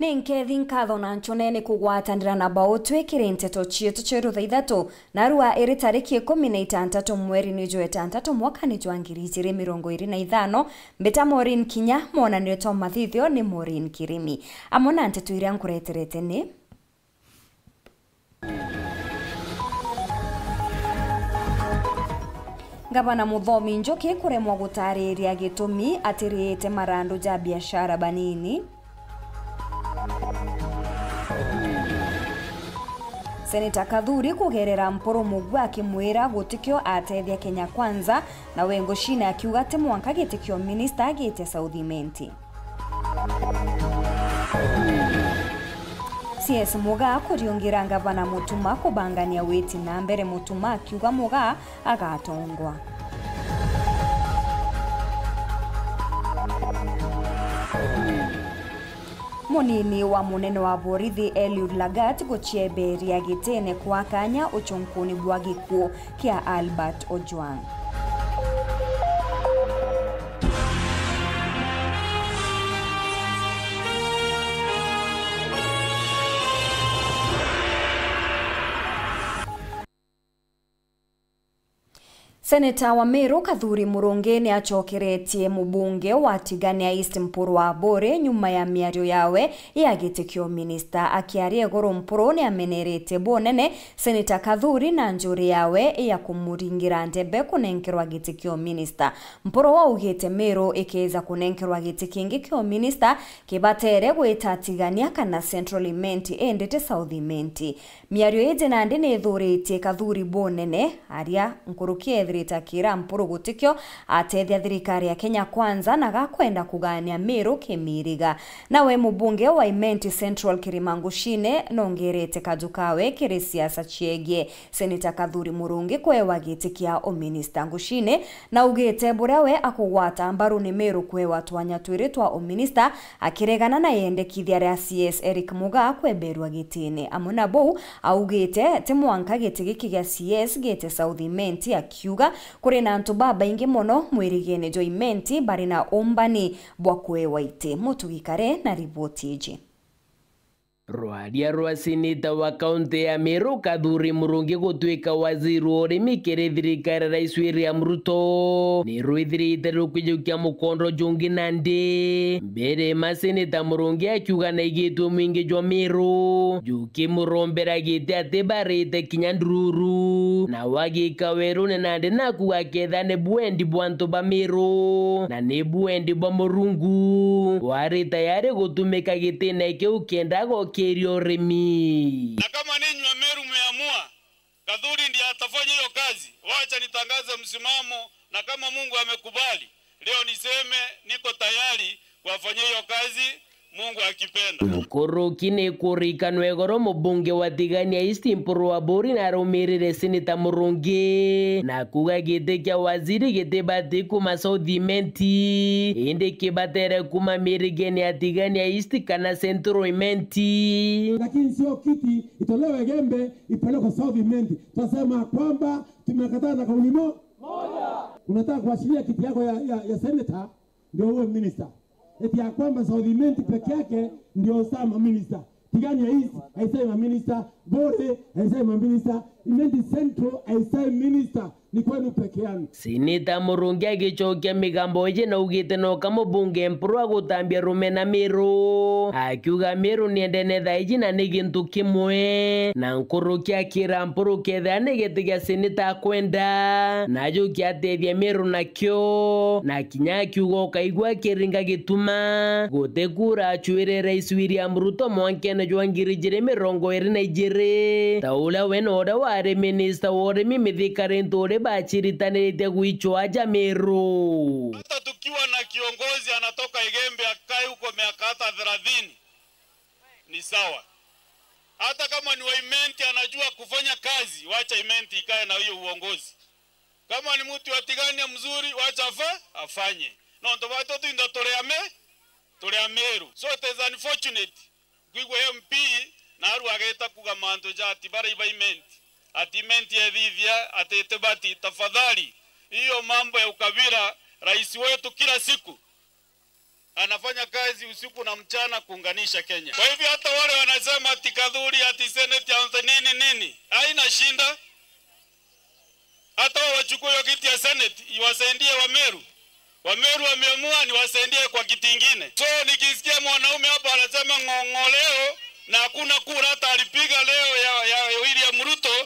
Ninkethi nkatho na nchone kugwatanira na bao twikire nteto chietu cheru thaithatu na rua iri tariki 16 mweri ni jwe 6 mwaka ni jwa 2025 mbeta Maureen Kinya monanire to mathithio ni Maureen Kirimi amona nteto iria nkureterete ni Gavana Muthomi Njoki kuremwa gutariria gitumi atiriite marandu ja biashara banini. Seneta Kathuri kugerera Mpuru Mugwa akimwira gutikio atethia Kenya Kwanza na Wengo Shina akiuga ati mwanka gitikio minister agite South Imenti. CS Mugaa kuriungira Gavana Mutuma kubangania witi na mbere Mutuma akiuga Mugaa agatongwa. Munini wa munene wa borithi Eliud Lagat guchieberia gitene kwa kanya uchunkuni bwa gikuo kia Albert Ojwang. Seneta wa Meru Kathuri Murungi ni acokeretie mubunge wa Tigania East Mpuru wa Bore nyuma ya miario yawe ya gitikio minister akiaria goro Mpuru ni amenerete bonene Seneta Kathuri na njuri yawe ya kumuringira ndebe kunenkerwa gitikio minister. Mpuru waugite Meru ikiza kunenkerwa giti kingi kio minister kibatere gwita Tigania kana Central Imenti endete South Imenti. Miario ije nandi ni thuritie Kathuri bonene aria nkurukie takira Mpuru gutikio atethia thirikari ya Kenya Kwanza na gakwenda kugania Meru kimiriga. Nawe mubunge wa Imenti Central Kirimangu Shine nongerete kajukawe kiri siasa chiegie Seneta Kathuri Murungi kwewa giti kia ominista Ngushine na ugite burewe akugwata mbaru ni Meru kwewa twanya twiri twa ominista akiregana na yendekithia ria CS Eric Mugaa kweberwa gitini. Amona bou augite timwanka giti giki gia CS gite South Imenti akiuga kuri na antu baba ingi mono mwirigene jo Imenti bari na ombani bwa kwewa ite. Mutugikare na ripoti iji. Rwaria rwa seneta wa kaunti ya Meru Kathuri Murungi gutuika waziri wa urimi kiri thirikari Rais William Ruto ni rwithirite rukijukia mukondo jungi nandi mbere ma seneta Murungi akiuga na igitwo mwingi jwa Meru juki murombera gite ati barite kinya ndururu na wagika werune nandi na kuga ketha ni bwendi bwa antu ba Meru na ni bwendi bwa Murungu wari tayari gutumika gitine kiu kienda remi. Na kama ninyi wa Meru mmeamua Kathuri ndiye atafanya hiyo kazi, wacha nitangaze msimamo, na kama Mungu amekubali leo niseme niko tayari kuwafanyia hiyo kazi Mungu akipenda. Mukoroki ni kurikanwe goro mubunge wa Tigania East Mpuru wa Bori na arumirire Seneta Murungi na kuga gite kia waziri gite bati kuma South Imenti indi kibatere kuma mirigeni ya Tigania East kana Central Imenti. Lakini sio kiti itolewe Gembe ipelekwe South Imenti. Tunasema kwamba tumekataa na kauli moja. Unataka kuachilia kiti yako ya senator ndio uwe minister. Eti ya kwamba South Imenti peke yake ndio sama minister. Tigania East haisemi minister, Bore haisemi minister, Imenti Central haisemi minister, ni kwenu peke yenu. Seneta Murungi agicokia migambo ije na ugite no kama bunge Mpuru agutambia rume na Meru akiuga Meru niendene thaiji na ni gintu kimwe na nkuruki akira Mpuru ketha ni giti gia seneta akwenda najo kiatethia Meru nakio na kinya akiuga ukaigua akiringa gituma gute kura achuire Rais William Ruto mwankene jwa 2022 ta uria we na uria wari minister wa urimi mithikari nturi bachiritanirite gwichwa ja Meru. Hata tukiwa na kiongozi anatoka Igembe akae huko miaka hata 30 ni sawa. Hata kama ni wa Imenti anajua kufanya kazi, wacha Imenti ikae na hiyo uongozi. Kama ni mtu wa Tigania mzuri, wacha afanye. No ndo watoto ndo tolea Meru. So it is unfortunate kwigwa MP na aru ageta kuga manto ja ati bara iba Imenti. Ati Imenti ya dhivya, ati tebati, tafadhali. Hiyo mambo ya ukabila, rais wetu kila siku Anafanya kazi usiku na mchana kuunganisha Kenya. Kwa hivyo hata wale wanasema ati Kathuri ati Senate ya nini nini, haina shinda. Hata wachukue hiyo kiti ya Senate iwasaidie Wameru. Wameru wameamua ni wasaidie kwa kiti kingine. So nikisikia mwanaume hapa anasema ng'ong'oleo na hakuna kura hata alipiga leo ya William Ruto,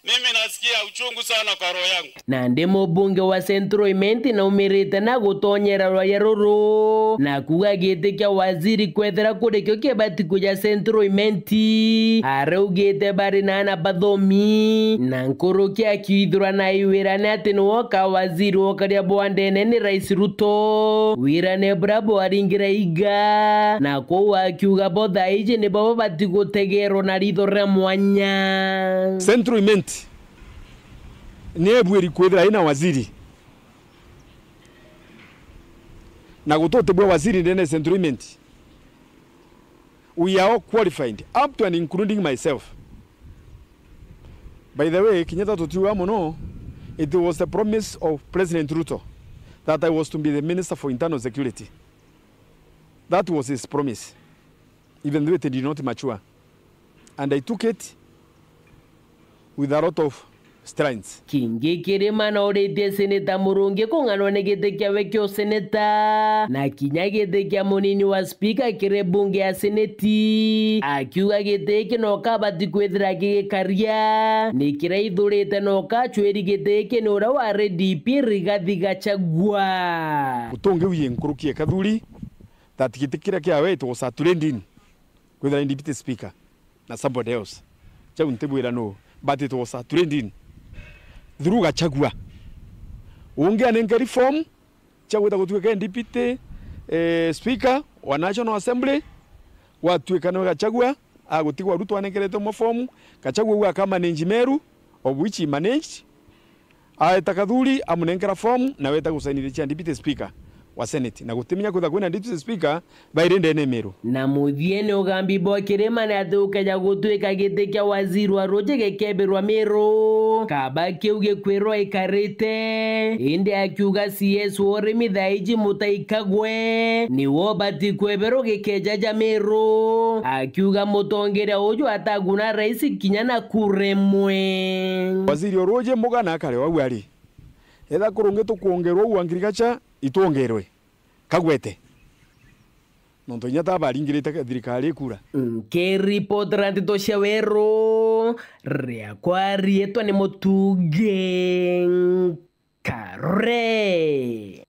mimi nasikia uchungu sana kwa roho yangu. Na ndimo bunge wa Central Imenti na umirite na gutonyera rwaya ruru na kuga giti kia waziri kwethera kurikio kibati kuja Central Imenti araugite bari na ana bathomi na nkuruki akiithura na iwirane ati niwoka waziri wokaria bwandene ni Rais Ruto wirane brabo aringira iga na kuu akiuga botha iji ni bobo bati gutegerwo na ritho ria mwanya. Central Imenti niebweri kwithira ina waziri na gutotebwa waziri ndene Central Imenti. We are all qualified up to and including myself. By the way, Kenyatta tutiwa muno, it was the promise of President Ruto that I was to be the Minister for Internal Security. That was his promise, even though it did not mature, and I took it with a lot of strength. Kingi kirima na uritie Seneta Murungi kung'anwa ni giti kiawe kio seneta na kinya giti kia munini wa spika kiri bunge ya seneti akiuga giti iki no kabati kwithira gigikaria ni kiria ithurite no kachweri giti iki ni uria wa DP Rigathi Gachagua. Utonge wiye nkurukie Kathuri that giti kiria kiawe it was a trending kwithira deputy speaker na somebody else chau ntibwira no, but it was a trending through Gachagua. Unge anenga reform chaweta gutuika deputy speaker wa National Assembly watuika no Gachagua agutigwa Ruto anengerete mo form Gachagua kama manage Meru of which he managed aeta Kathuri amunengera form na weta gusainithia cha deputy speaker wa Senate na gutimenya kwitha kwina deputy speaker baire ndene Meru. Na muthiene ugambi bwa kirima na athukeja gutuika giti kia waziri wa ruje gikebirwa Meru kaba kiu gikwirwa ikarite indi akiuga CS urimi thaiji mutaikagwe niwo bati kweberwo gikejaja Meru akiuga mutongeria uyu ataguna rais kinya na kuremwe. Waziri oruje mugana akare wau ari etha kurungi tukuongerwo uangirigacha itongerwe kagwete nonto inya tabaringirite thirikari kura. Nkiripotera ntito cia weru riakwa rietwa ni Mutuge Karure.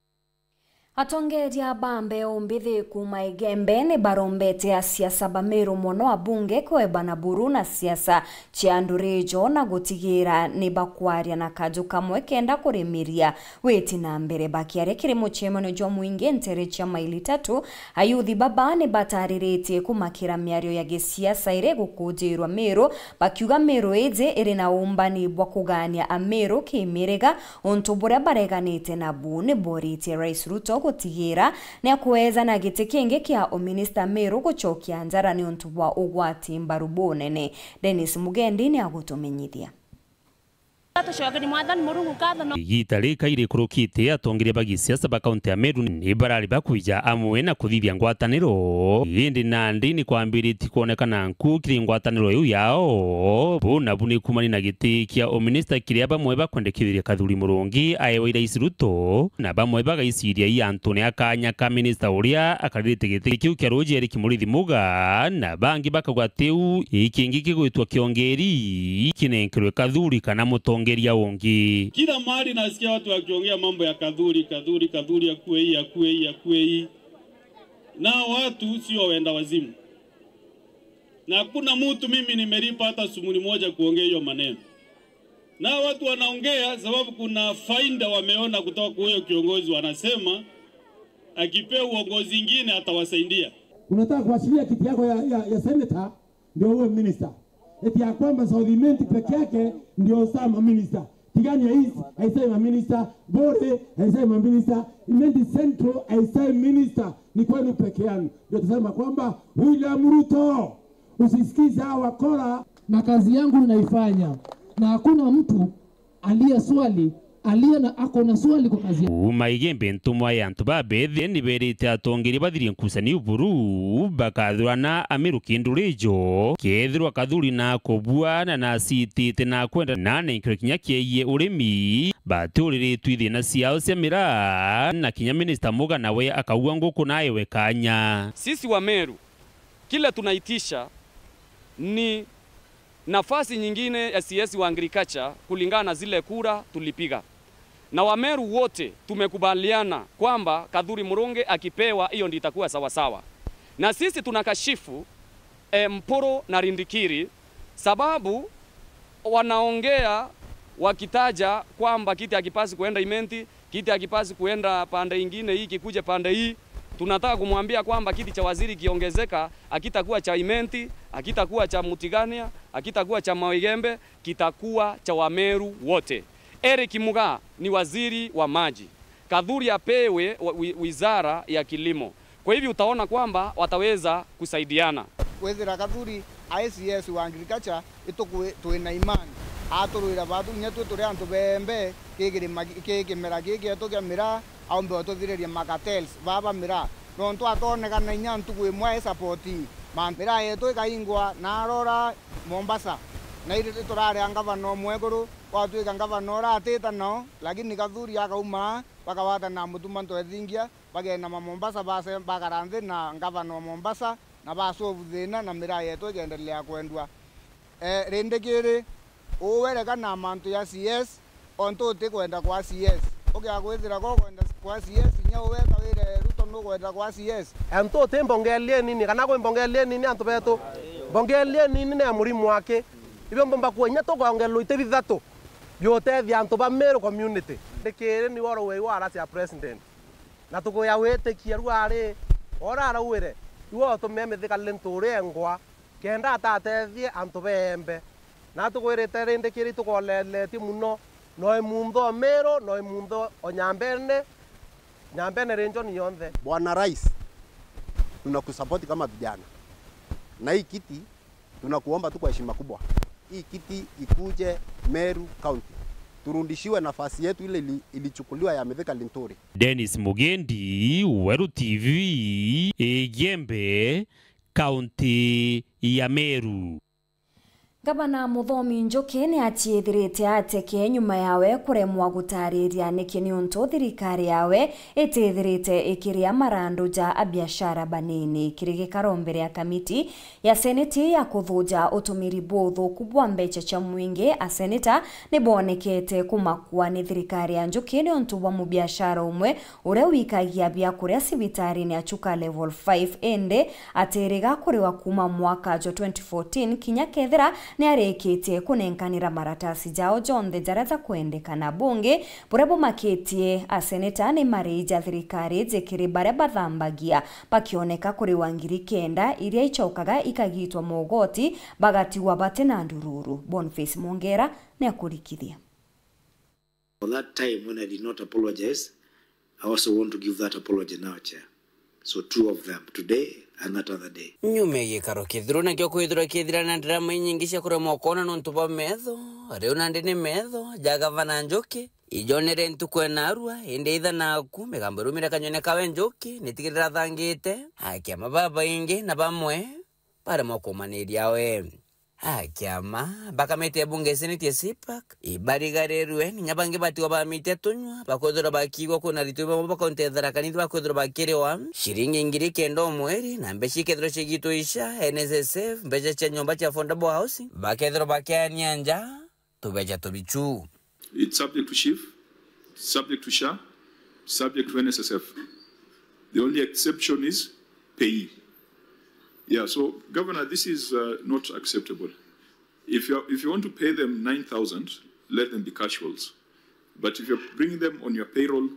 Atongeria ba mbeu mbithi kuma Igembe ni barombete a siasa ba Meru muno abunge kwebana buru na siasa cia ndurijo na gutigira ni bakwaria na kaju kamwe kenda kurimiria witi na mbere bakiaria kirimo chemano jwa mwingi ntere cha maili 3 ayuthi baba ni batariritie kumakira miario ya gisiasa ire gukujirwa Meru bakiuga Meru ije iri na umbani bwa kugania Ameru kimirega untu buria bareganite na bu ni boritie Rais Ruto gutigira na kuweza na giti kingi kia ominista Meru guchokia njara ni untu wa ugwati mbarubu nene. Dennis Mugendi ni agutumenyithia. Igita rikaire kurukite atongeria ba gisiasa ba kaunti ya Meru ni barari bakuija amwe na kuthithia ngwataniro indi na ndi ni kwambiriti kuonekana nkukiri ngwataniro iu yao buna buni kumani na giti kia ominista kiria bamwe bakwendekithiria Kathuri Murungi aewe Rais Ruto na bamwe bagaiciria i Antony akanya ka minista uria akaririte giti kiu kia Ruji Eric Murithi Muga na bangi bakauga tiu ikingi kigwitwa kiongeri kinenkerwe Kathuri kana mutongeria ungi. Kila mahali nasikia watu wakiongea mambo ya Kathuri, Kathuri, Kathuri akue hii, akue hii, akue hii. Na watu sio wenda wazimu. Na hakuna mtu mimi nimelipa hata sumuni moja kuongea hiyo maneno. Na watu wanaongea sababu kuna faida wameona kutoka kwa huyo kiongozi, wanasema akipewa uongozi ingine atawasaidia. Unataka kuachilia kiti yako ya senator ndio uwe minister. Eti ya kwamba South Imenti peke yake ndio sama minister. Tigania East haisemi minister, Bore haisemi minister, Imenti Central haisemi minister, ni kwenu peke yenu. Ndio tusema kwamba William Ruto usisikize hawa wakora. Na kazi yangu ninaifanya, na hakuna mtu aliyeswali Aliye na ako na swali kwa kazi. Uma Igembe ntumwa ya antu ba bethe niberite atongeria bathirie nkusani uburu bakathurana Amiru kindu rijo kethirwa Kathuri na kubua na nacitite na kwenda na nenkiro kinya kieiye urimi baturiritwe ithina ciao cia miraa na kinya Minister Muga nawe akauga nguku naye kanya. Sisi wa Meru kila tunaitisha ni nafasi nyingine ya CS wa agriculture kulingana na zile kura tulipiga. Na Wameru wote tumekubaliana kwamba Kathuri Murungi akipewa hiyo ndio itakuwa sawa sawa. Na sisi tunakashifu Mporo na Rindikiri sababu wanaongea wakitaja kwamba kiti hakipasi kuenda Imenti, kiti hakipasi kuenda pande ingine, hii kikuje pande hii. Tunataka kumwambia kwamba kiti cha waziri kiongezeka, hakitakuwa cha Imenti, hakitakuwa cha Mutigania, hakitakuwa cha Maigembe, kitakuwa cha Wameru wote. Eric Mugaa ni waziri wa maji. Kathuri apewe wizara ya kilimo. Kwa hivyo utaona kwamba wataweza kusaidiana. Wezira Kathuri ICS wa agriculture itukwe tuina imani. Aturwira batu nyetu turi antu bembe kigirima kigietu kia miraa aumbe ututhirerie makatels baba miraa nontu atonekana inya ntuku imwe support ma miraa yetu ikaingwa na arora Mombasa na iri turaria ngavana mweguru gwatuika ngavana uratita nao lakini Kathuri akauma bakawata na mutuma twethingia bagena ma Mombasa base bakaranthi na ngavana wa Mombasa na basovu thina na miraa yetu ikendelea kwendwa rindikiri uwereka na mantu ya CS ontu utikwenda kwa CS ukiakwithira kwenda kwa CS inya uweka wire Ruto nukwenda kwa CS antu uti mbongelie nini kana kwi mbongelie nini antu betu mbongelie nini na murimu wake ibyo mbomba kuenya tukongelwo ite bithatu biutethia antu ba Meru community ndikiri ni woro wei wa aracia president na tukuya witikia rwari ora arauire iwo utume mithikali nture ngwa kenda atatethie antu beembe na tukwirite rindikiri tukoleletie muno no muntho Meru no muntho onyambene nyambene renjoni yonthe. Bwana Rais, tunakusupport kama vijana na hii kiti tunakuomba tu kwa heshima kubwa, hii kiti ikuje Meru County, turundishiwe nafasi yetu ile ilichukuliwa ya Mithika Linturi. Dennis Mugendi, Weru TV, Igembe, County ya Meru. Gavana Muthomi Njuki ni achiithirite ateke nyuma yawe kuremwa gutariria niki ni untu thirikari yawe itithirite ikiria marandu ja abiashara banini kirigikaro mbere ya kamiti ya seneti ya kuthuja utumiri buthuku bwa mbecha cha mwingi. Aseneta ni bonekete kumakua ni thirikari ya Njuki ni untu wa mubiashara umwe uria wikagia bia kuria cibitari-ini ya Chuka level 5 ende atiriga kuriwa kuma mwaka jo 2014 kinya kethira ni arikitie kunenkanira maratasi jao jonthe jaria za kwendekana bunge buria bumakitie aseneta ni marija thirikari njikiri baria bathambagia bakioneka kuriwa 9,000 iria ichokaga ikagitwa mogoti bagatiwa bate na ndururu. Boniface Mongera ni akurikithia. For that time when I did not apologize, I also want to give that apology now, Chair. So two of them, today and that other day. Nyume gikaro kithiru nakio kwithirwa kithira na ndirama inyingi cia kuremwo kuona nontu bwa metho riu nandi ni metho ja gavana Njuki ijonere ntuku enarua indi itha naku migambo irumire kanyone kawe Njuki nitigirira thangite akiama baba ingi na bamwe baremwo kumaniria we akiama bakamite bunge seneti ya CPAC ibarigarerwe ninya bangi batiwa bamite tunywa bakwithirwa bakigwa kuna ritu bamwe bakonte Tharaka Nithi bakwithirwa bakiriwa shiringi 9,000 mweri na mbeca ikethirwa cigitwo isha NSSF mbeca cia nyumba cia affordable housing bakethirwa bakiania nja tubeca tubichu. It's subject to SHIF, subject to SHA, subject to NSSF. The only exception is PAYE. Yeah, so Governor, this is not acceptable. If you want to pay them 9,000, let them be casuals. But if you're bringing them on your payroll,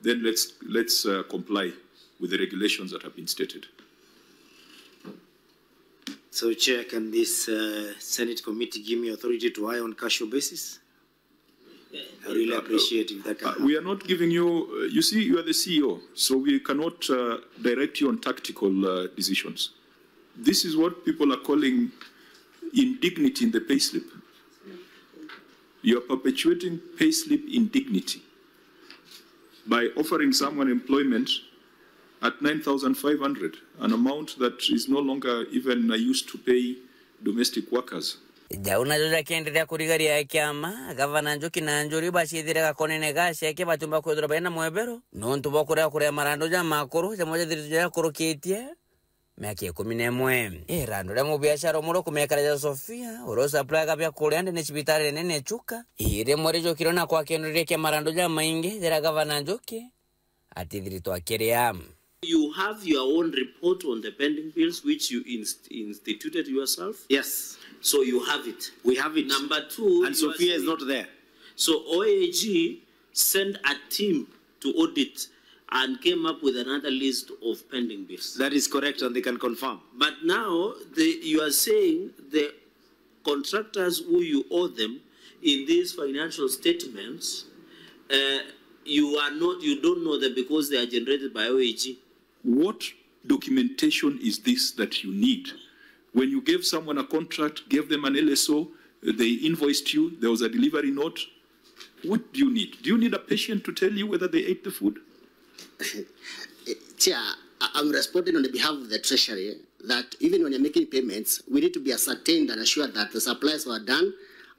then let's comply with the regulations that have been stated. So, Chair, can this Senate committee give me authority to hire on casual basis? I really appreciate if that can we are not giving you, you see, you are the CEO, so we cannot direct you on tactical decisions. This is what people are calling indignity in the payslip. You are perpetuating payslip indignity by offering someone employment at 9,500, an amount that is no longer even used to pay domestic workers. Jauna joja kiendelea kurigaria kiama gavana Njoki na Njuri bashithire gakonene gaceke batumba kwithirwa baina mwebero nontu bwa kuria marando ja makuru ja moja thiritu ja kurukitie miaka 11 irando ria mubiashara muro kumekara ja Sofia urosa plaga bya kuria ndene cibitari nene Chuka ire mweri jokiro na kwa kiendelea kia marando ja maingi jira gavana Njoki atithiritwa kiria. You have your own report on the pending bills which you instituted yourself? Yes. So you have it. We have it. Number two, and Sophia is not there. So OAG sent a team to audit and came up with another list of pending bills. That is correct, and they can confirm. But now you are saying the contractors who you owe them in these financial statements, you don't know them because they are generated by OAG. What documentation is this that you need? When you gave someone a contract, gave them an LSO, they invoiced you, there was a delivery note. What do you need? Do you need a patient to tell you whether they ate the food? Chair, I'm responding on the behalf of the Treasury that even when you're making payments, we need to be ascertained and assured that the supplies were done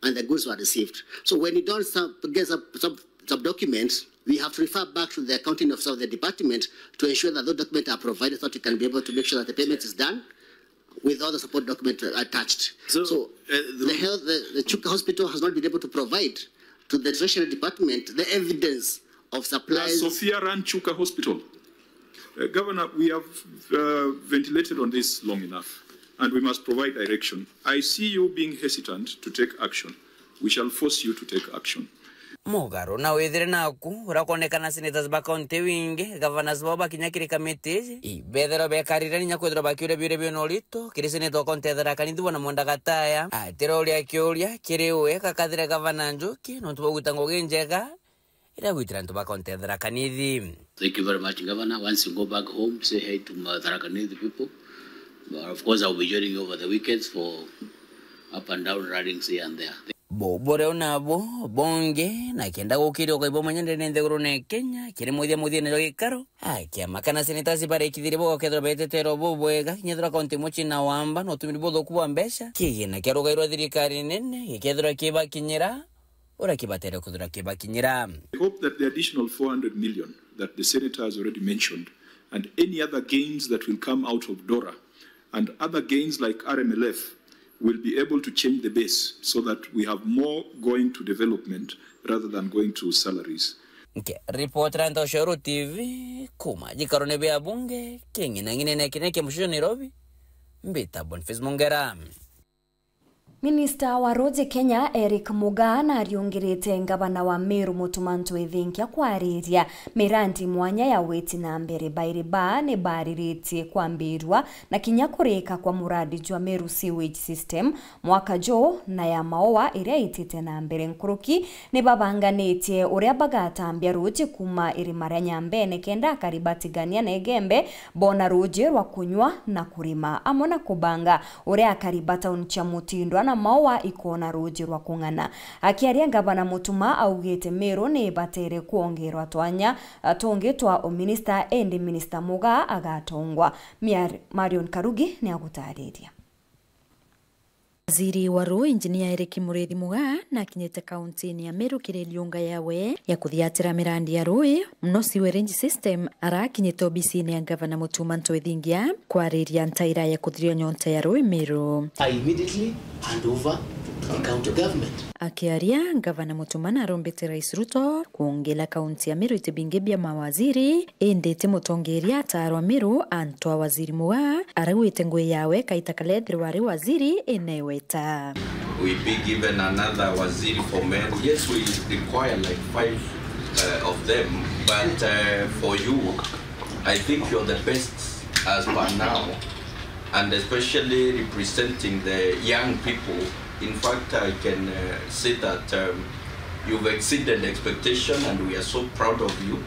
and the goods were received. So when you don't get some documents, we have to refer back to the accounting officer of the department to ensure that those documents are provided so that we can be able to make sure that the payment is done with all the support documents attached. So the Chuka Hospital has not been able to provide to the Treasury Department the evidence of supplies. Sophia ran Chuka Hospital. Governor, we have ventilated on this long enough, and we must provide direction. I see you being hesitant to take action. We shall force you to take action. Mugaro na wethire naku urakonekana senators ba kaunti wingi governors bao bakinyakire kamiti ibethero bekarire ninya kwithirwa bakiuria biuria bina urito kiri senator wa kaunti ya Tharaka Nithi bwana Mwenda Gataya atira uria kiuria kiri we kakathire gavana Njoki nontu bwa gwita ngugi njega ira gwitira antu ba kaunti ya Tharaka Nithi. Thank you very much, Governor. Once you go back home, say hi to Tharaka Nithi people. But of course, I will be joining you over the weekends for up and down ridings here and there. Bobore onabo bonge na kenda gukiri ukaibo manyende nende ne Kenya kiri muthia muthia ne gikaro akiama kana senatasi barekithire bo kethro betetero bobwega kinyethra kaunti muchi na wamba no tumiri bothuku bwa mbeca kigina kia rugai rwa thirikari nene gikethra kibakinyira ura kibatere kuthura kibakinyira. I hope that the additional 400 million that the senator has already mentioned and any other gains that will come out of DORA and other gains like RMLF will be able to change the base so that we have more going to development rather than going to salaries. Okay. Reporter Anto TV kuma jikarone bya bunge kingina ngine kineke mshusho Nairobi mbita Boniface Mongera. Minista wa Roads Kenya Eric Mugaa ariungirite ngabana wa Meru Mutuma Ntwethinkia kwariria mirandi mwanya ya weti na mbere bairiba ni bariritie kwambirwa na kinya kurika kwa muradi jwa Meru sewage system mwaka jo na ya maoa iria itite na mbere nkuruki ni babanganitie uria bagatambia ruji kuma irima ria Nyambene kenda karibatigania na Igembe bona ruji rwa kunywa na kurima amona kubanga uria karibata uncha mutindwa na maoa ikona ruji rwa kung'ana. Akiaria ngabana Mutuma augite Meru ni batere kuongerwa twanya tungi twa ominista endi minista Mugaa agatongwa. Marion Karugi ni agutariria. Waziri wa Rũĩ Injinia Eric Mũrĩithi Mugaa na akinyĩte kaunti-inĩ ya Meru kĩrĩ liunga yawe ya kuthiatĩra mĩrandi ya rũĩ mũno sewerage system arakinyĩte obici-inĩ ya ngavana Mutuma Ntwethingia kwarĩria ntaira ya kuthirio nyonta ya rũĩ Meru. I immediately hand over to the county government. Akiaria ngavana Mutuma arombete Rais Ruto kuongela kaunti ya Meru itibingi bya mawaziri endete mutongeria atarwa Meru antwa waziri Mugaa arauite ngwe yawe kaitakalethirwa wari waziri enewe. We be given another waziri for men. Yes, we require like 5 of them, but for you, I think you're the best as per now, and especially representing the young people. In fact, I can say that you've exceeded expectation, and we are so proud of you,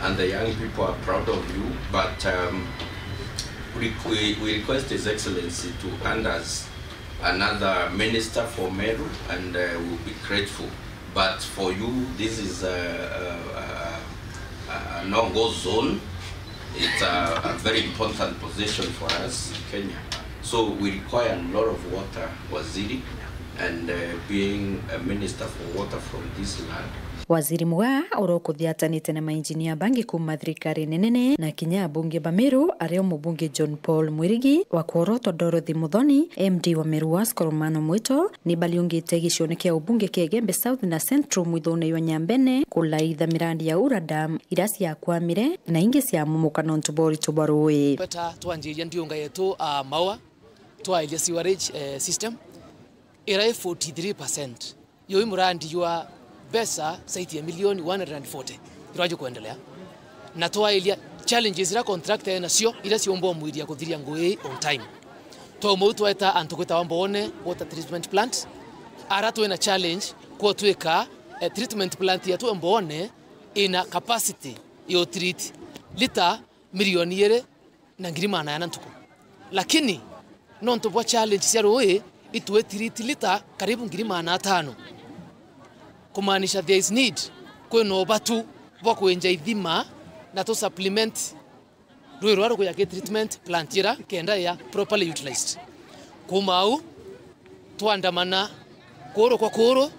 and the young people are proud of you. But we request His Excellency to hand us another minister for Meru, and we'll be grateful. But for you, this is a no-go zone. It's a very important position for us in Kenya. So we require a lot of water, Waziri, and being a minister for water from this land. Waziri Mugaa urokuthiatanite na mainjinia bangi kuma thirikari nene na kinya bunge ba Meru ario mubunge John Paul Mwirigi wa kuorotwa Dorothy Muthoni MD wa Meru Wasco Romano Mwito ni baliungite gicione kia ubunge kia Gembe South na Central mwithone wa Nyambene kulaitha mirandi ya Ura Dam ira ciakwamire na ingi cia mumuka nontu bori tubarui beta twanjiria ndiunga yetu maua twailia sewerage system ira 43% yo imurandi ywa pesa saiti ya milioni 140 iraje kuendelea na twailia challenges ira contract na sio ira siombo mwiria kuthiria ngui on time to mu tweta antu kwita wambone water treatment plant ara twena challenge kwa tweka treatment plant ya tuembone ina capacity yo treat lita milioni 2 na ngiri mana na ntuko lakini nonto bwa challenge cia rui itwe treat lita karibu ngiri mana 5 kumaanisha there is need kweno batu bwa kuenja ithima na to supplement rui rwa rwa ya treatment plant ira kenda ya properly utilized kumau twandamana kuru kwa kuru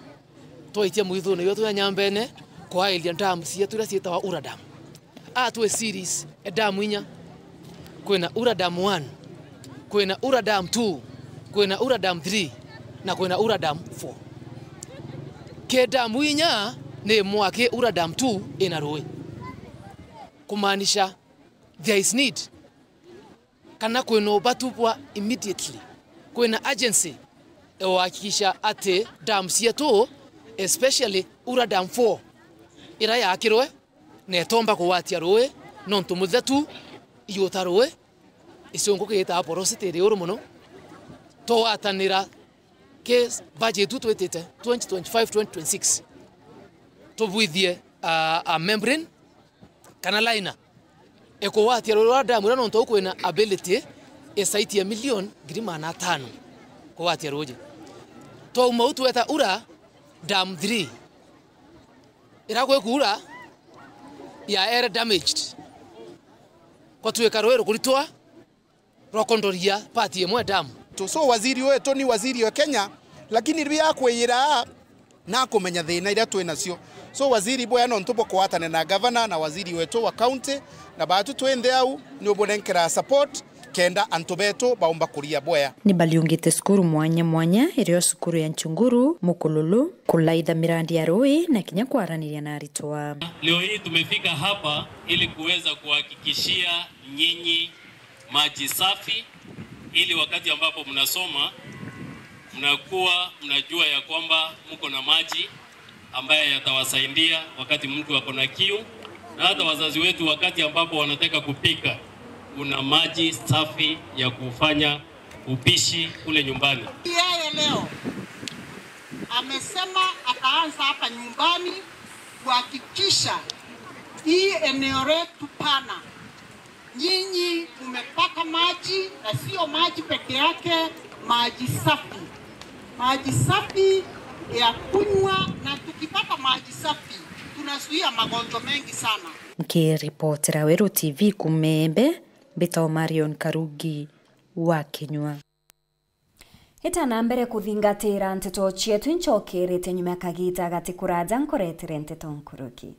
twaitia mwithuno yo twa Nyambene kwa ilia dam cia tura cietawa Ura Dam a twe series e dam inya kwina Ura Dam 1 kwina Ura Dam 2 kwina Ura Dam 3 na kwina Ura Dam 4 ke damu inya ne mwake Ura Dam 2 ina rui kumaanisha there is need kana kwino batupwa immediately kwina agency ewahakikisha ate dam cietu especially Ura Dam 4 ira yakirwe ne tomba kuwatia rui nontu muthetu yuta rui iciongo kiita porosity ri uru muno twatanira ke budget twetete 2025 2026 tubwithie a membrane kana liner ekowatia rwa damu rano nto kwina ability esaiti ya milioni 500 kuwatia roje to mautu weta Ura Dam 3 irakwe kura ya air damaged kwa tuweka rwero kulitwa rokondoria pati yemwe damu so waziri wetu ni waziri wa Kenya lakini ria kwira na kumenya thina iria twina cio so waziri boya no ntupo kwatane na governor na waziri wetu wa county na batu twende au ni obonenkera support kenda antu betu baumba kuria boya ni baliungite sukuru mwanya mwanya irio sukuru ya Nchunguru Mukululu kulaitha mirandi ya rui na kinya kwaraniria na aritwa. Leo hii tumefika hapa ili kuweza kuhakikishia nyinyi maji safi ili wakati ambapo mnasoma mnakuwa mnajua ya kwamba mko na maji ambaye yatawasaidia wakati mtu ako na kiu, na hata wazazi wetu wakati ambapo wanataka kupika kuna maji safi ya kufanya upishi kule nyumbani. Yeye leo amesema ataanza hapa nyumbani kuhakikisha hii eneo letu pana nyinyi mmepata maji, na sio maji peke yake, maji safi. Maji safi ya kunywa, na tukipata maji safi tunazuia magonjwa mengi sana. Nikiripotera Weru TV kumembe Mbitao Marion Karugi wa Kinyua. Itana mbere kuthingatira nteto cietu nchokerete nyuma kagita gati kuraja nkoretere nteto nkuruki.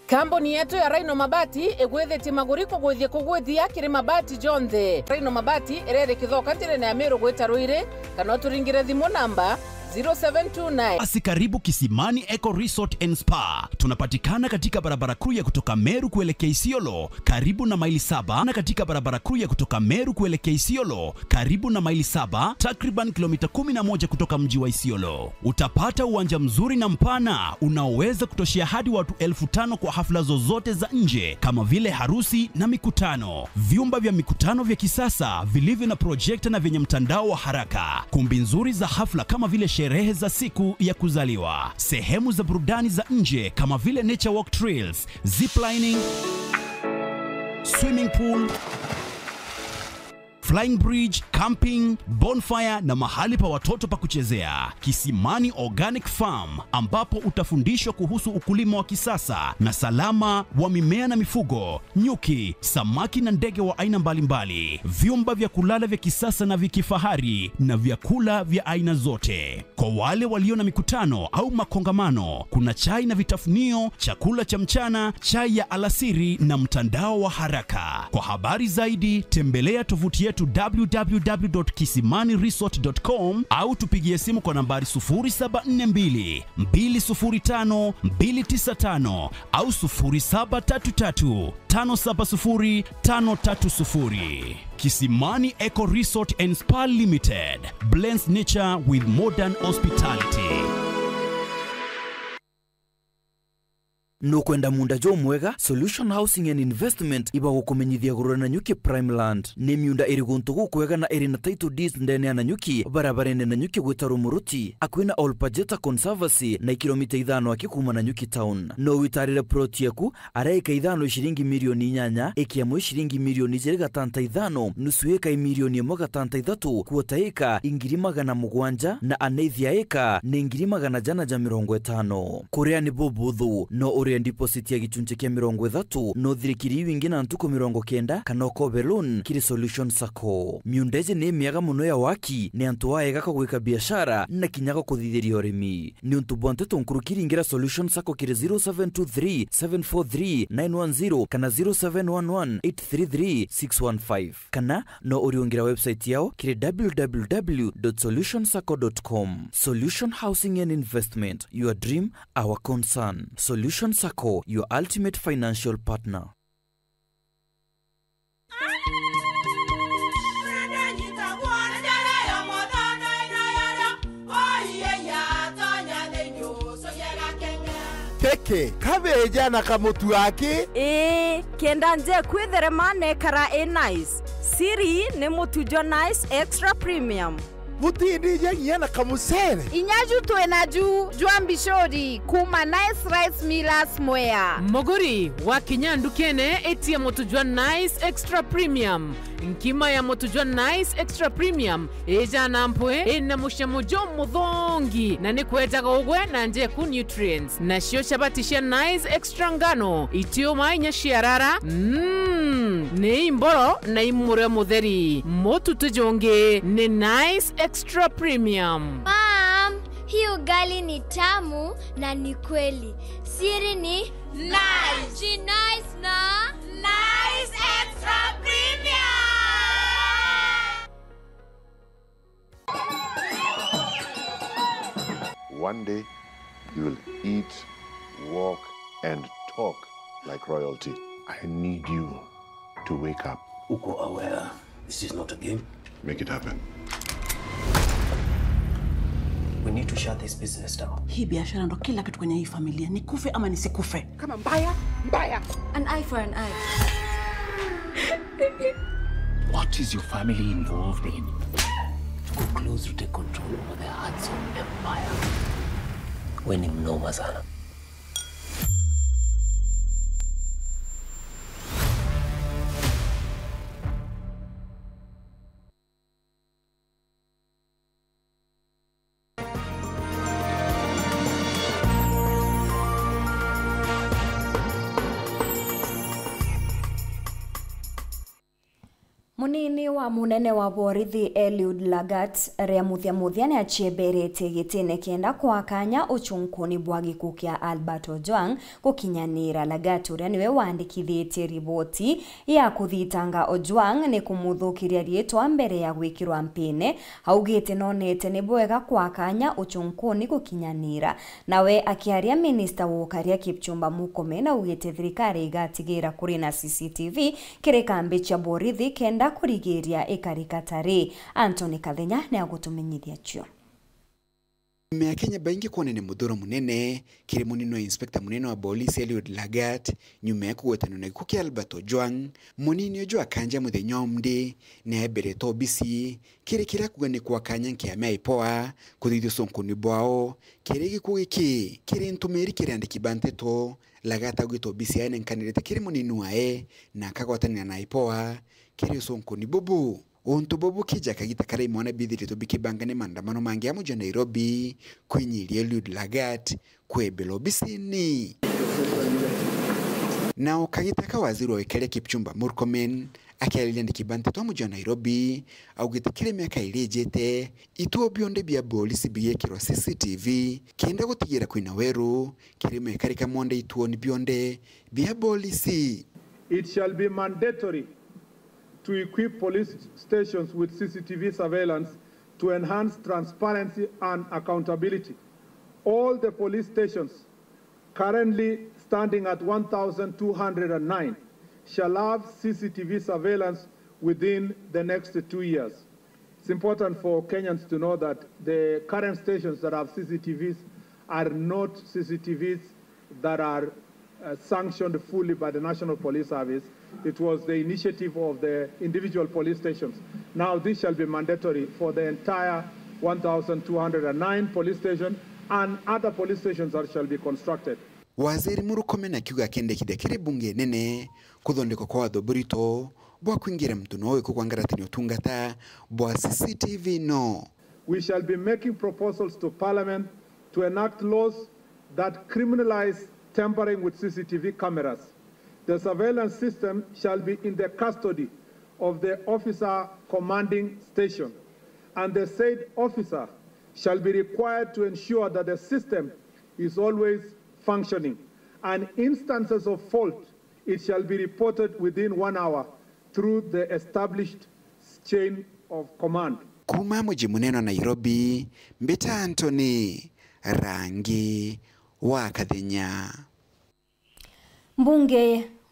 Kambuni yetu ya Rhino Mabati igwithetie maguri kugwithia kugwithia kiri mabati jonthe. Rhino Mabati irere kithoka ntire na Meru gwita Ruiri kana uturingire thimu namba 0729. Basi karibu Kisimani Eco Resort and Spa. Tunapatikana katika barabara kuu ya kutoka Meru kuelekea Isiolo, karibu na maili 7, na katika barabara kuu ya kutoka Meru kuelekea Isiolo, karibu na maili 7, takriban kilomita 11 kutoka mji wa Isiolo. Utapata uwanja mzuri na mpana unaoweza kutoshea hadi watu 5,000 kwa hafla zozote za nje kama vile harusi na mikutano. Vyumba vya mikutano vya kisasa vilivyo na projekta na vyenye mtandao wa haraka. Kumbi nzuri za hafla kama vile sherehe za siku ya kuzaliwa, sehemu za burudani za nje kama vile nature walk trails, ziplining, swimming pool, flying bridge, camping, bonfire na mahali pa watoto pa kuchezea. Kisimani Organic Farm ambapo utafundishwa kuhusu ukulima wa kisasa na salama wa mimea na mifugo, nyuki, samaki na ndege wa aina mbalimbali, vyumba vya kulala vya kisasa na vya kifahari na vyakula vya aina zote. Kwa wale walio na mikutano au makongamano, kuna chai na vitafunio, chakula cha mchana, chai ya alasiri na mtandao wa haraka. Kwa habari zaidi tembelea tovuti yetu www.kisimaniresort.com au tupigie simu kwa nambari 0742 205 295 au 0733 570 530. Kisimani Eco Resort and Spa Limited blends nature with modern hospitality. Nukwenda munda jo mwega Solution Housing and Investment iba gukumenyithia gurura na nyuki Prime Land ni miunda iri guntu gukwega na iri na title deeds ndene ya Nanyuki barabarene na nyuki gwita Rumuruti akwina Olpajeta Conservancy na kilomita 5 akikuma na Nyuki Town. No witarire plot yaku araika 5 shilingi milioni 8 ikiamwe shilingi milioni 0.5 nusu eka milioni 1.3 kuota eka ingiri 700 na anethia eka ni ngiri 950. Kuria ni bubuthu no uria deposit ya gichunche kia 30 no thirikiri wingi na ntuko 90 kana ukobe loan kiri Solution Sacco. Miundeje ni miaga muno ya waki ni antu waega kwa gwika biashara na kinyago kuthithiria urimi. Ni untu bwa nteto nkuru kiringira Solution Sacco kiri 0723 743 910 kana 0711 833 615 kana no uriungira website yao kiri www.solutionsacco.com. Solution Housing and Investment, your dream, our concern. Solution Sacco, your ultimate financial partner. Teke, kabeja na kamutu ake? Kenda nje kwithere mane kara e nice. Siri ni mutujo Nice Extra Premium. Mutindi jengia na kamusere. Inyaju tuena juu juambishori kuma Nice Rice Millers Mwea. Mogori wa kinyandu kene etia mutujwa Nice Extra Premium. Nkima ya mutujwa Nice Extra Premium eja na mpwe ena mushamujo muthongi na nikwetaga ugwe na njeku nutrients. Na shio chabatisha Nice Extra ngano itio mainya shiarara ne imboro na imure mutheri. Motu tujonge ni Nice Extra Premium. Mom, hii ugali ni tamu na ni kweli. Siri ni nice. She nice na Nice Extra Premium. One day you will eat, walk and talk like royalty. I need you to wake up. Uko aware this is not a game. Make it happen. We need to shut this business down. Hii biashara ndo kila kitu kwenye hii familia. Nikufe ama nisikufe? Kama mbaya, mbaya. An eye for an eye. What is your family involved in? To go close to take control over the Hudson Empire. We ni mnoma sana. Munini wa munene wa borithi Eliud Lagat ria muthia ni achiemberetie gitine kienda kwakanya uchunkuni bwa gikuũ kia Albert Ojwang gukinyanira. Lagat uria niwe wandikithitie riboti ya kuthitanga Ojwang ni kumuthukiria rietwa mbere ya gwikirwa mpine augite nonete ni bwega kwakanya uchunkuni gukinyanira. Nawe akiaria minister wokaria Kipchumba Murkomen augite thirikari igatigira kuri na CCTV kiri kambi cha borithi kenda kurigiria ikarikatari. Anthony Kathenya ni agutumenyithia cio. Mea Kenya baingi kuonene muthuro munene kiri munino inspector munene wa polisi Eliud Lagat nyuma ya kugwetanwo na gikuũ kia Albert Ojwang munini Ojwang akanja muthenya omndi ni aemberetwo obisi kiri kiria kuga ni kwa kanya nkiamea ipoa kuthithio conkoni bwao kiri gikuũ giki kiri ntumiri kiri andiki ba nteto Lagat augite obisi yae nenkanirite kiri munini wae na akagwatanira na ipoa kiri uconkoni bubu untu bubu kija kagita karia imwana bithiritwo bikibanga ni maandamano mangi ya muji wa Nairobi kwinyiria Eliud Lagat kwembela obisini. Nao kagita ka waziri wa wikaria Kipchumba Murkomen akiariria andiki ba nteto a muji wa Nairobi augite kiri miaka iri ijite ituo bionde bia polisi bigekirwa CCTV kienda gutigira kwina weru kiri mekarika monde ituo ni bionde bia polisi. It shall be mandatory to equip police stations with CCTV surveillance to enhance transparency and accountability. All the police stations currently standing at 1,209 shall have CCTV surveillance within the next 2 years. It's important for Kenyans to know that the current stations that have CCTVs are not CCTVs that are sanctioned fully by the National Police Service. It was the initiative of the individual police stations. Now this shall be mandatory for the entire 1,209 police stations and other police stations that shall be constructed. Waziri Murkomen akiuga akendekithia kiri bunge nene kuthondekwa kwa watho burito bwa kuingira mtu nowe kukwangaratania utungata bwa CCTV no. We shall be making proposals to Parliament to enact laws that criminalize tampering with CCTV cameras. The surveillance system shall be in the custody of the officer commanding station, and the said officer shall be required to ensure that the system is always functioning, and instances of fault, it shall be reported within 1 hour through the established chain of command. Kuma muji munene wa Nairobi, Mbita Anthony Rangi wa Kathenya.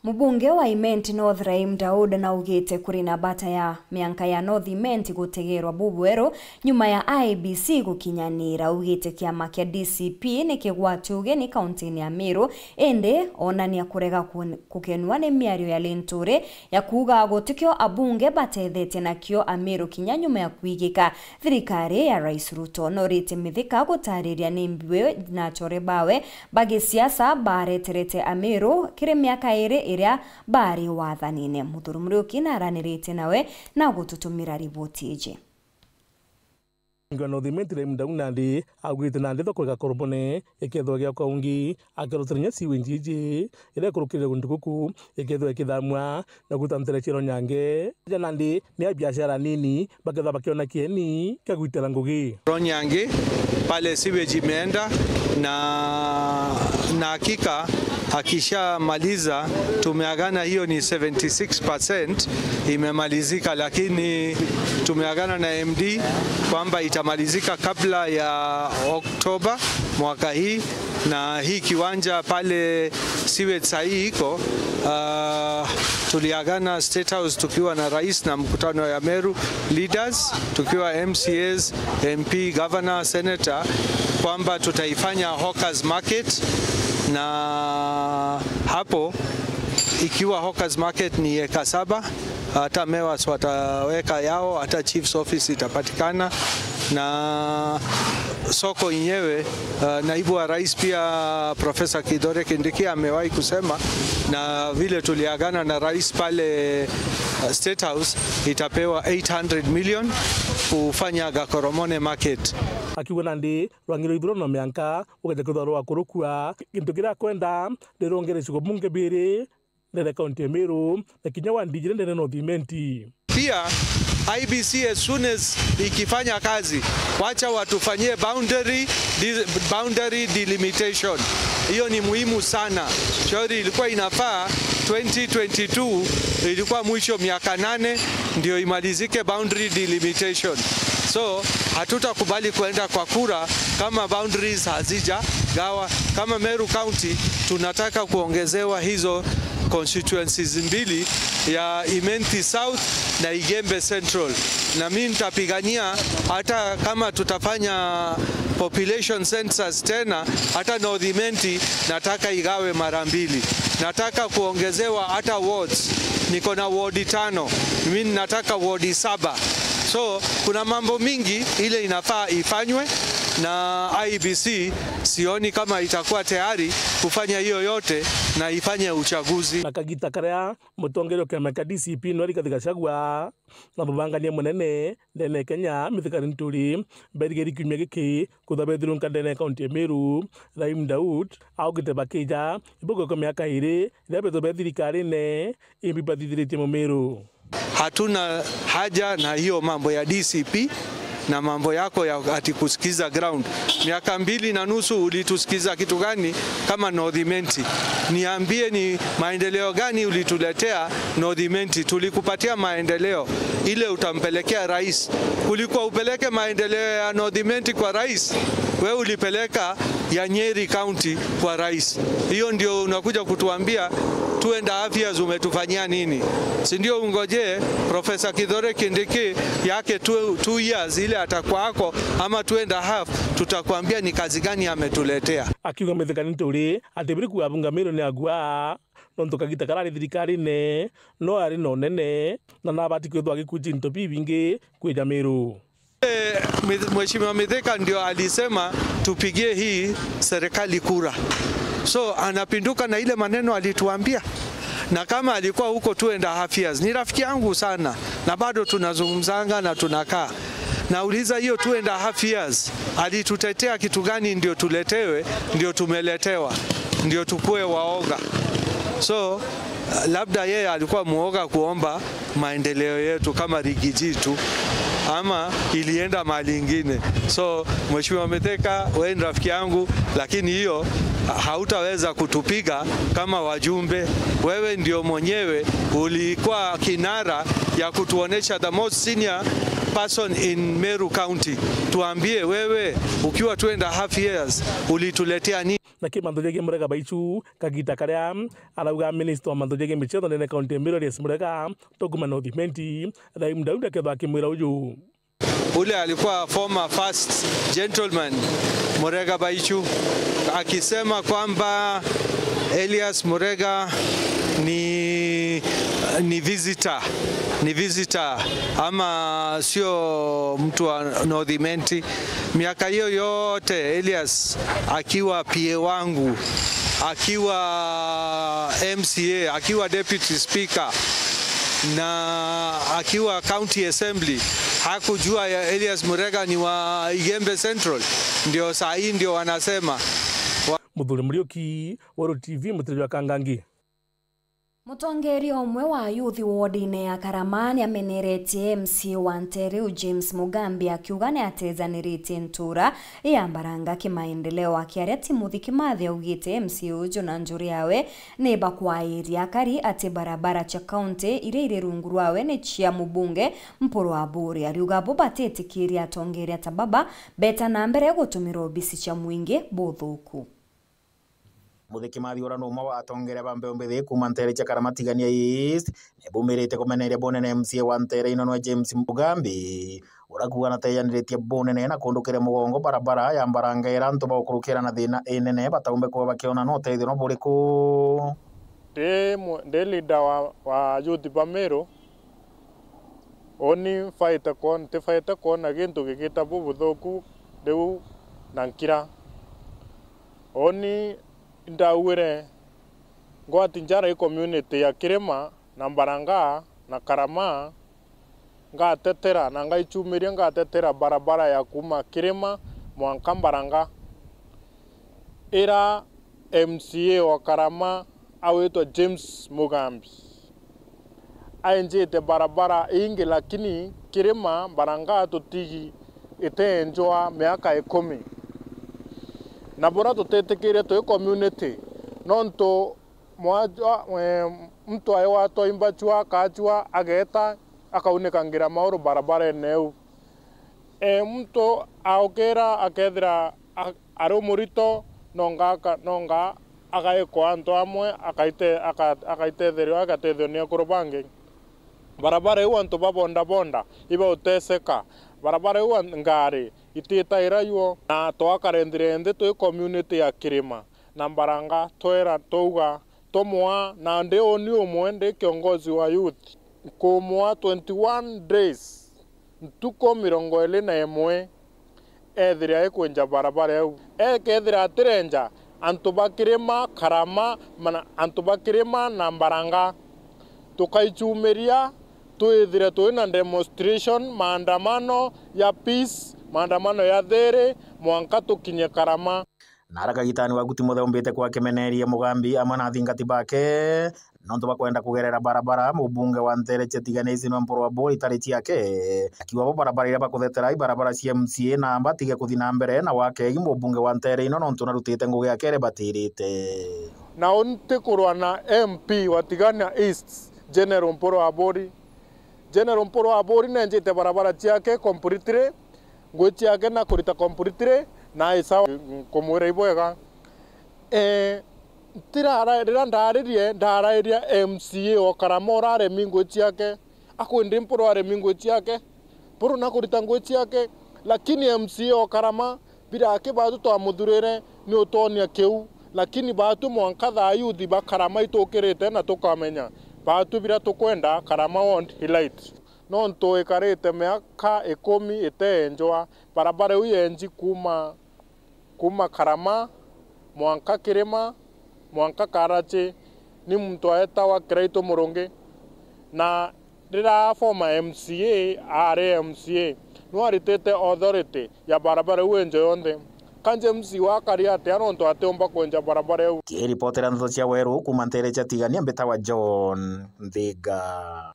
Mbunge wa Imenti North Rahim Daud na ugite kuri na bata ya mianka ya North Imenti gutegerwa bubwero nyuma ya IEBC gukinyanira. Ugite kiama kia DCP ni kigwatuge ni kaunti ya Meru ende onania kurega kukenwa ni miario ya Lenture ya kuga gutikio abunge batethete nakio Ameru kinya nyuma ya kuigika thirikari ya Rais Ruto. Norite mithika gutariria ni mbiwe na chore bawe bagisiasa bareterete Ameru kiri miaka iri iria bari wathanine. Muthuru Muriuki na aranirite nawe na gututumira riboti iji. Ngano thimentire mdau nandi augite nandi thoko gakorobone ikethwa gya kaungi akerotrenya siwe njiji ire kurukire gunduku ikethwa ikithamwa na gutantere chiro nyange ja nandi ni biashara nini baketha bakiona kieni kagwitera ngugi Ronyange pale siwe imeenda na hakika akishamaliza tumeagana hiyo ni 76% imemalizika, lakini tumeagana na MD kwamba itamalizika kabla ya Oktoba mwaka hii. Na hii kiwanja pale siwe sahi iko tuliagana State House tukiwa na rais na mkutano ya Meru leaders tukiwa MCAs, MP, governor, senator kwamba tutaifanya Hawkers Market, na hapo ikiwa Hawkers Market ni eka 7, hata mewas wataweka yao, hata chief's office itapatikana na soko yenyewe. Naibu wa rais pia Professor Kithure Kindiki amewahi kusema, na vile tuliagana na rais pale State House itapewa 800 million kufanya Gakoromone Market. Akiuga nandi rwangiro ithurano na mianka ugeja kwithwa rwa kurukua kintu kiria kwenda ndirongere cigo bunge biri ndere kaunti ya Meru na kinya wa ndijire ndere North Imenti. Pia IBC as soon as ikifanya kazi, wacha watufanyie boundary delimitation. Hiyo ni muhimu sana. Shauri ilikuwa inafaa 2022, ilikuwa mwisho miaka 8 ndio imalizike boundary delimitation. So hatutakubali kuenda kwa kura kama boundaries hazija gawa. Kama Meru County tunataka kuongezewa hizo constituencies mbili ya Imenti South na Igembe Central, na mimi nitapigania hata kama tutafanya population census tena, hata North Imenti nataka igawe mara mbili. Nataka kuongezewa hata wards. Niko na ward 5, mimi nataka ward 7. So kuna mambo mingi ile inafaa ifanywe na IEBC. Sioni kama itakuwa tayari kufanya hiyo yote na ifanye uchaguzi. Na kagita karia mutongerio kiama kia DCP no Rigathi Gachagua na mubangania munene ndene Kenya Mithika Linturi berigeri kiumia giki kutha bethirunka ndene kaunti ya Meru Rahim Daud augite bakija ibugo kwa miaka 2 iria betho be thirikari ne imbibathithiritie Mumeru. Hatuna haja na hiyo mambo ya DCP na mambo yako ya ati kusikiza ground. Miaka 2.5 ulitusikiza kitu gani kama North Imenti? Niambie ni maendeleo gani ulituletea North Imenti? Tulikupatia maendeleo ile utampelekea rais. Kulikuwa upeleke maendeleo ya North Imenti kwa rais, wewe ulipeleka ya Nyeri County kwa rais. Hiyo ndio unakuja kutuambia 2.5 years umetufanyia nini? Si ndio ungoje Profesa Kithure Kindiki yake 2 years ile atakuwa hako ama 2.5, tutakwambia ni kazi gani ametuletea. Akiuga Mithika Linturi ati biri kuga bunga Meru ni agua nontu kagita karari thirikari ne no ari no nene na nabati kwithwa agikuji into bibingi kwija Meru. Mheshimiwa Mithika ndio alisema tupigie hii serikali kura. So anapinduka na ile maneno alituambia. Na kama alikuwa huko 2.5 years, ni rafiki yangu sana na bado tunazungumzanga na tunakaa. Nauliza hiyo 2.5 years alitutetea kitu gani ndio tuletewe, ndio tumeletewa, ndio tukue waoga? So labda yeye alikuwa muoga kuomba maendeleo yetu kama Rigiji tu, ama ilienda mahali ingine. So Mheshimiwa Mithika, wewe ni rafiki yangu, lakini hiyo hautaweza kutupiga kama wajumbe. Wewe ndio mwenyewe ulikuwa kinara ya kutuonesha the most senior person in Meru County. Tuambie wewe ukiwa 2.5 years ulituletea nini? Na kimantho Murega Baichu kagita karia arauga minister wa mantho jege michezo nene kaunti ya Meru Elias Murega tokuma North Imenti Rahim Daud akethwa akimwira uyu. Ule alikuwa former first gentleman Murega Baichu akisema kwamba Elias Murega ni visitor, ni visitor ama sio mtu wa North Imenti. Miaka hiyo yote Elias akiwa PA wangu, akiwa MCA, akiwa deputy speaker na akiwa county assembly, hakujua ya Elias Murega ni wa Igembe Central. Ndio saa hii ndio wanasema. Muthuri Muriuki, World TV, mutiriri wa Kangangi. Mutongeri omwe wa yuthi ward-ini ya Karama niameneretie MC wa Ntereu James Mugambi akiuga niatezaniritie ntura ya Mbaranga kimaendeleo, akiaria Timothy Kimathi augite MC uju na njuri yawe ni bakwairia kari ati barabara cha kaunti iria iri rungu rwawe ni chia mubunge Mpuru wa Buri. Ariuga bo batetikiria atongeria ta baba beta na mbere gutumira obisi cha mwingi buthuku. Muthiki Kimathi ura numa wa atongeria ba mbeu mbithi kuma Ntere cha Karama Tigania East nibumirite kumeneria bunene MCA wa Ntere ino nwe James Mugambi urakuga na teyaniritie bunene na kundu kire mugongo barabara ya Mbaranga ira antu baukurukira na thina inene bataumbe kuba bakiona no uteithio no buriku. Ndi leader wa youth ba Meru oni faita kon te faita kon gintu gigita bubuthuku riu na nkira oni ndawire ngwati njara i community ya Kirima na Mbaranga na Karama ngatetera na ngaichumiria ngatetera barabara ya kuma Kirima mwanka Mbaranga ira MCA wa Karama awetwa James Mugambi aenjete barabara ingi, lakini Kirima Mbaranga tutigi itenjwa miaka 10 na bora tutetekire tu community nonto mtu ayo atoimba chua kachua ageta akaunekangira mauru barabara eneu mtu aokera akethira ari murito nonga nonga Agaekwa antu amwe akaite akaitetherio agatethio ni akuru bangi. Barabara iu antu ba bonda bonda iba uteseka. Barabara iu ngari ititaira yuo na twakarendire nthi twi community ya Kirima na Mbaranga twera touga tomwa na ndi oni umwe ndi kiongozi wa youth kumwa 21 days ntuko 21 ethiria ikwenja barabara eu ekethira atirenja antu ba Kirima Karama mana antu ba Kirima na Mbaranga tukaichumiria twithire twina demonstration maandamano ya peace maandamano ya there mwanka tukinye Karama. Naraka gitani waguti muthe umbite kwa kemeneria Mugambi amwe na athingati bake nontu bakwenda kugerera barabara mubunge wa Ntere Chetiganezi no Mpuru wa Bori itari ciake akiwa bo barabara iria bakuthetera ibarabara cia MCA na batige kuthi na mbere na wakegi mubunge wa Ntere ino nontu narutite ngugi yake ere batirite na onte kurwa na MP wa Tigania East General Mpuru wa Bori. General Mpuru wa Bori nenjite barabara ciake completely ngui ciake na kurita completely na isawa kumwira ibwega tirara ndaririe ndarairia MCA o Karama uraremi ngui ciake akwindi Mpuru aremi ngui ciake Mpuru na kurita ngui ciake lakini MCA o Karama birake batu twamuthurire ni utonia kiu lakini batu mwanka thaa yuthi ba Karama itukirite na tukamenya batu bira tukwenda Karama want highlight no ntuikarite miaka 10 itenjwa barabara iu yenji kuma Karama mwanka Kirima mwanka Karachi ni muntu aetawa Kiraito Murungi na rira former MCA ari MCA no aritete authority ya barabara iu enjo yonthe kanje MC wa karia atia nontu atiumba kwenja barabara iu. Kiripotera ntho cia Weru kuma Ntere Chatigania mbetawa John Nthiga.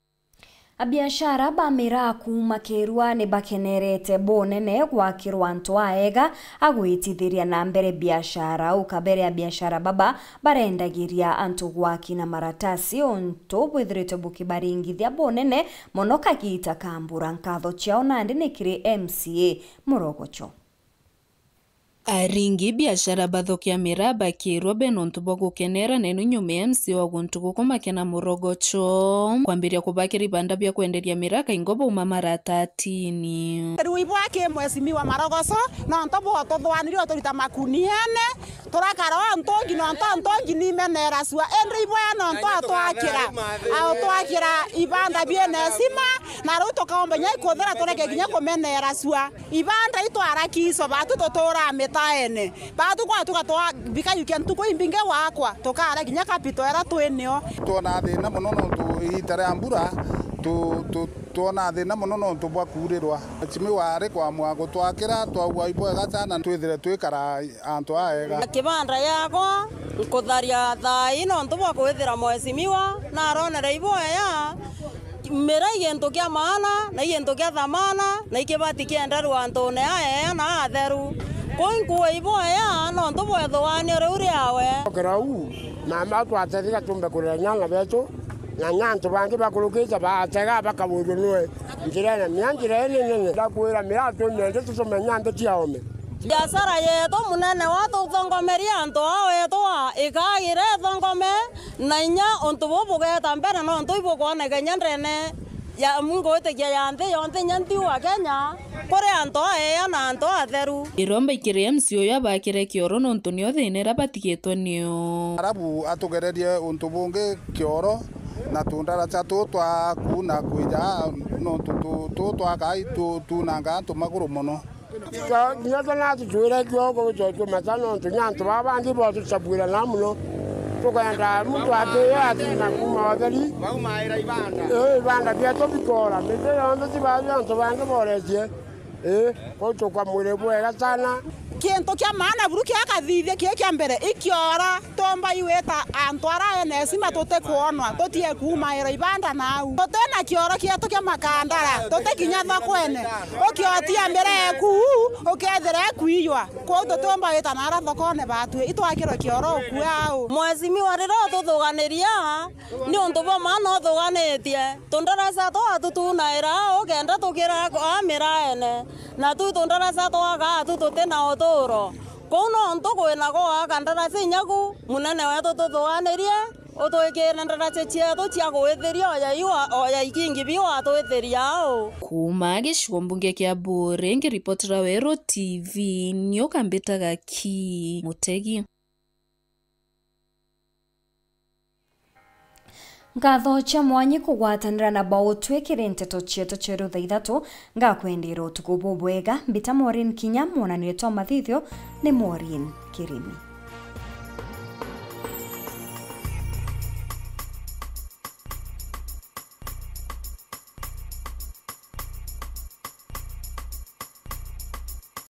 Abiashara ba miraa kuma Kirua ni bakenerete bonene gwakirwa antu aega agwitithiria na mbere biashara ukabere ya biashara baba barendagiria antu gwaki na maratasi onto bwithirite bukibaringithia bonene mono kagiita kambura nkatho ciao nandi nikiri MCA Murogocho. Aringi biashara bathokia miraba Kirua benontu bwa nenu nyume MC wa guntu gukumakena Murogocho kwambiria kubakira ibanda bya kwenderia miraka ingobo uma maratatini riu ibwake mwesimiwa Marogoco no ntobo tuthwanirio turita makuniane turakara wa ntongi no ntongi ni menera sua enri ibwa no nto atwakira au twakira ibanda bienesima na riu tukaomba nyai kuthera tureke nginya kumenera sua ibanda itwarakiso batu tutura mitaene batu kwa tukatwa bikayukia ntuko imbinge wakwa tukara nginya kapito era twinio tuona thina muno no tu ihita ria mbura tuona thina muno no tu bwa kurirwa chimi wari kwa mwago twakira twaugua ibwega sana twithire twikara antu aega kibanda yakwa nkutharia thaa ino ntu bwa kwithira mwesimiwa na aronere ibwea mera igento kia maana na igento kia thamana na ikibati kiendarwa antune aea na atheru koinkuwa iboya no ntu bwethuania riu riawe kirau mama twatethika tumbe kuria nyana betu na nyantu bangi bakurukite batega bakabujwa nwe njira na myanjira ene ndakwira miratu myende tutume nyande ciaome biashara yetu munene watuthongomeria antu ao yetu ikagire thongome na inya untu bubugeta mbere no ntu ibukwoneka inya ndene ya mungu witikia ya nthi yonthe inya ntiwa Kenya kuri antu aea na antu atheru iromba ikiri MC uyu abakire kioro nontu nio thina ira batigitwo nio arabu atugererie untu bungi kioro na tundaracha tu twa kuna kwija nontu tu twakai tunanga antu maguru muno nginya twanatucwire kioko gicotio matano ntu nyantu babangi botucabwira na muno tukenda muntu atiyo atina kuma otheri ibanda bietu bikora miti yonthe tibathi antu bangi boretie kuu tukamwire bwega sana kintu kia maana buru kia kathithia kia kia mbere ikiora tomba iweta antu ara enesima tute kuonwa tutie kumaira ibanda nau tutena kioro kietu kia makandara tute kinya thokwene ukiotia mbere eku ukethira ekuiywa kuu tutomba wita nara thokone batue itwakirwo kioro ukue au mwesimiwa rira ututhuganiria ni untu bwa maana uthuganitie tundaraca twatutunaira ukenda tukira amira ene na tu tundaraca twaka tu tutina uturo Kou nontu kwina gwaka ndaraca inyaku munene wetu tuthwanirie utwikire ndaraca cietu cia gwithiria oya ikingi biu watwithiria au. Kuma gicigo mbunge kia Buri ngiripotera Weru TV nioka ki Mutegi. Ngatho cia mwanyi kugwatanira na bao twikire nteto cietu cheru thaa ithatu ngakwendera utuku bubwega mbita Maureen Kinya mwonanire twa mathithio ni Maureen Kirimi.